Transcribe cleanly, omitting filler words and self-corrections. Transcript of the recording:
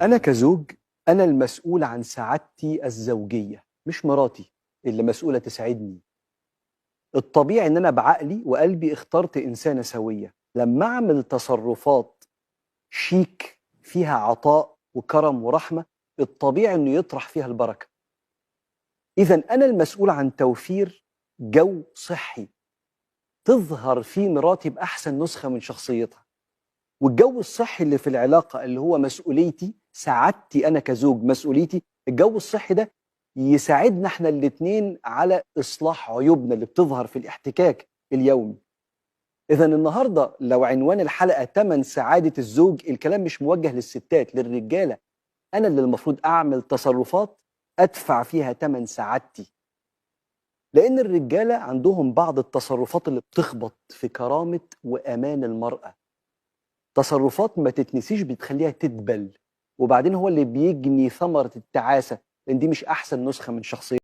أنا كزوج أنا المسؤول عن سعادتي الزوجية، مش مراتي اللي مسؤولة تساعدني. الطبيعي إن أنا بعقلي وقلبي اخترت إنسانة سوية. لما أعمل تصرفات شيك فيها عطاء وكرم ورحمة، الطبيعي إنه يطرح فيها البركة. إذا أنا المسؤول عن توفير جو صحي تظهر فيه مراتي بأحسن نسخة من شخصيتها. والجو الصحي اللي في العلاقة اللي هو مسؤوليتي، سعادتي أنا كزوج مسؤوليتي، الجو الصحي ده يساعدنا احنا الاتنين على إصلاح عيوبنا اللي بتظهر في الاحتكاك اليومي. إذا النهاردة لو عنوان الحلقة تمن سعادة الزوج، الكلام مش موجه للستات، للرجالة. أنا اللي المفروض أعمل تصرفات أدفع فيها تمن سعادتي، لأن الرجالة عندهم بعض التصرفات اللي بتخبط في كرامة وأمان المرأة، تصرفات ما تتنسيش بتخليها تدبل، وبعدين هو اللي بيجني ثمرة التعاسة، لأن دي مش أحسن نسخة من شخصيته.